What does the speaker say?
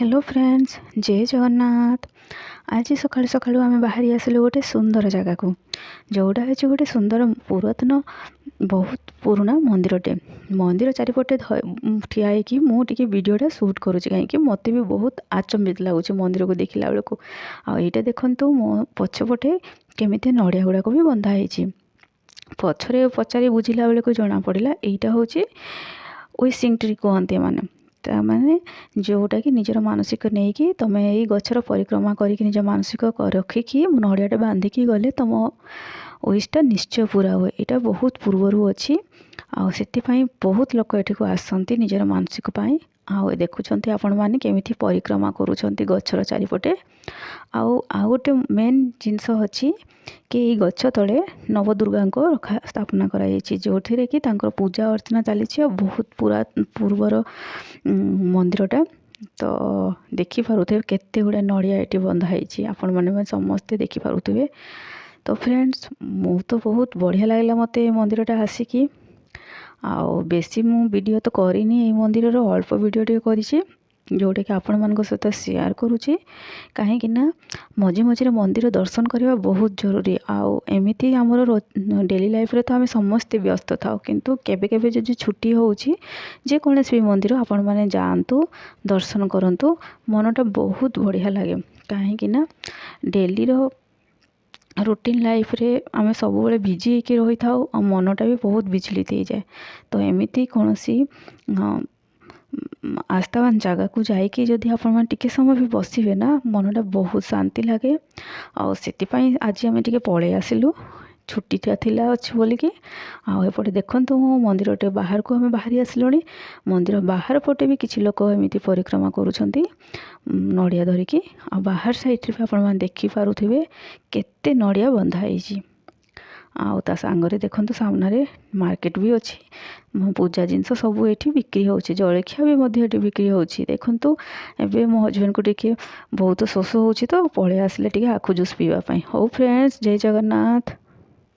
Hello friends, ଜୟ ଜଗନ୍ନାଥ। ଆଜି ସକାଳୁ ସକାଳୁ ଆମେ ବାହାରି ଆସିଲୁ ଗୋଟେ ସୁନ୍ଦର ଜାଗାକୁ, ଯେଉଁଟା ହେଉଛି ଗୋଟେ ସୁନ୍ଦର ପୁରାତନ ବହୁତ ପୁରୁଣା ମନ୍ଦିରଟେ। ମନ୍ଦିର ଚାରିପଟେ ଠିଆ ହେଇକି ମୁଁ ଟିକେ ଭିଡ଼ିଓଟା ସୁଟ୍ କରୁଛି, କାହିଁକି ମୋତେ ବି ବହୁତ ଆଚମ୍ବିତ ଲାଗୁଛି ମନ୍ଦିରକୁ ଦେଖିଲା ବେଳକୁ। ଆଉ ଏଇଟା ଦେଖନ୍ତୁ, ମୋ ପଛପଟେ କେମିତି ନଡ଼ିଆ ଗୁଡ଼ାକ ବି ବନ୍ଧା ହେଇଛି। ପଛରେ ପଚାରି ବୁଝିଲା ବେଳକୁ ଜଣାପଡ଼ିଲା, ଏଇଟା ହେଉଛି ୱିସିଂ ଟ୍ରି କୁହନ୍ତି ଏମାନେ। ତା'ମାନେ ଯେଉଁଟାକି ନିଜର ମାନସିକ ନେଇକି ତୁମେ ଏଇ ଗଛର ପରିକ୍ରମା କରିକି ନିଜ ମାନସିକ ରଖିକି ନଡ଼ିଆଟା ବାନ୍ଧିକି ଗଲେ ତୁମ ୱିଶ୍ଟା ନିଶ୍ଚୟ ପୁରା ହୁଏ। ଏଇଟା ବହୁତ ପୂର୍ବରୁ ଅଛି, ଆଉ ସେଥିପାଇଁ ବହୁତ ଲୋକ ଏଠିକୁ ଆସନ୍ତି ନିଜର ମାନସିକ ପାଇଁ। ଆଉ ଦେଖୁଛନ୍ତି ଆପଣମାନେ କେମିତି ପରିକ୍ରମା କରୁଛନ୍ତି ଗଛର ଚାରିପଟେ। ଆଉ ଆଉ ଗୋଟେ ମେନ୍ ଜିନିଷ ଅଛି କି ଏଇ ଗଛ ତଳେ ନବଦୁର୍ଗାଙ୍କ ରଖା ସ୍ଥାପନା କରାଯାଇଛି, ଯେଉଁଥିରେ କି ତାଙ୍କର ପୂଜା ଅର୍ଚ୍ଚନା ଚାଲିଛି। ଆଉ ବହୁତ ପୁରା ପୂର୍ବର ମନ୍ଦିରଟା ତ ଦେଖିପାରୁଥିବେ, କେତେ ଗୁଡ଼ାଏ ନଡ଼ିଆ ଏଠି ବନ୍ଧା ହେଇଛି, ଆପଣମାନେ ସମସ୍ତେ ଦେଖିପାରୁଥିବେ। ତ ଫ୍ରେଣ୍ଡସ୍, ମୁଁ ତ ବହୁତ ବଢ଼ିଆ ଲାଗିଲା ମୋତେ ଏ ମନ୍ଦିରଟା ଆସିକି। ଆଉ ବେଶୀ ମୁଁ ଭିଡ଼ିଓ ତ କରିନି ଏଇ ମନ୍ଦିରର, ଅଳ୍ପ ଭିଡ଼ିଓ ଟିକେ କରିଛି, ଯେଉଁଟାକି ଆପଣମାନଙ୍କ ସହିତ ସେୟାର କରୁଛି, କାହିଁକି ନା ମଝି ମଝିରେ ମନ୍ଦିର ଦର୍ଶନ କରିବା ବହୁତ ଜରୁରୀ। ଆଉ ଏମିତି ଆମର ଡେଲି ଲାଇଫ୍ରେ ତ ଆମେ ସମସ୍ତେ ବ୍ୟସ୍ତ ଥାଉ, କିନ୍ତୁ କେବେ କେବେ ଯଦି ଛୁଟି ହେଉଛି, ଯେକୌଣସି ବି ମନ୍ଦିର ଆପଣମାନେ ଯାଆନ୍ତୁ, ଦର୍ଶନ କରନ୍ତୁ, ମନଟା ବହୁତ ବଢ଼ିଆ ଲାଗେ। କାହିଁକି ନା ଡେଲିର ରୁଟିନ୍ ଲାଇଫ୍ରେ ଆମେ ସବୁବେଳେ ବିଜି ହେଇକି ରହିଥାଉ, ଆଉ ମନଟା ବି ବହୁତ ବିଚଳିତ ହେଇଯାଏ। ତ ଏମିତି କୌଣସି ଆସ୍ଥାବାନ ଜାଗାକୁ ଯାଇକି ଯଦି ଆପଣମାନେ ଟିକେ ସମୟ ବି ବସିବେ ନା, ମନଟା ବହୁତ ଶାନ୍ତି ଲାଗେ। ଆଉ ସେଥିପାଇଁ ଆଜି ଆମେ ଟିକେ ପଳେଇ ଆସିଲୁ, ଛୁଟିଟା ଥିଲା ଅଛି ବୋଲିକି। ଆଉ ଏପଟେ ଦେଖନ୍ତୁ, ମୁଁ ମନ୍ଦିର ଟିକେ ବାହାରକୁ ଆମେ ବାହାରି ଆସିଲୁଣି। ମନ୍ଦିର ବାହାର ପଟେ ବି କିଛି ଲୋକ ଏମିତି ପରିକ୍ରମା କରୁଛନ୍ତି ନଡ଼ିଆ ଧରିକି। ଆଉ ବାହାର ସାଇଡ଼୍ରେ ବି ଆପଣମାନେ ଦେଖିପାରୁଥିବେ କେତେ ନଡ଼ିଆ ବନ୍ଧା ହେଇଛି। ଆଉ ତା ସାଙ୍ଗରେ ଦେଖନ୍ତୁ, ସାମ୍ନାରେ ମାର୍କେଟ ବି ଅଛି, ପୂଜା ଜିନିଷ ସବୁ ଏଇଠି ବିକ୍ରି ହେଉଛି, ଜଳଖିଆ ବି ମଧ୍ୟ ଏଠି ବିକ୍ରି ହେଉଛି। ଦେଖନ୍ତୁ, ଏବେ ମୋ ହଜବେଣ୍ଡକୁ ଟିକେ ବହୁତ ଶୋଷ ହେଉଛି, ତ ପଳେଇ ଆସିଲେ ଟିକେ ଆଖୁ ଜୁସ୍ ପିଇବା ପାଇଁ। ହଉ ଫ୍ରେଣ୍ଡସ୍, ଜୟ ଜଗନ୍ନାଥ।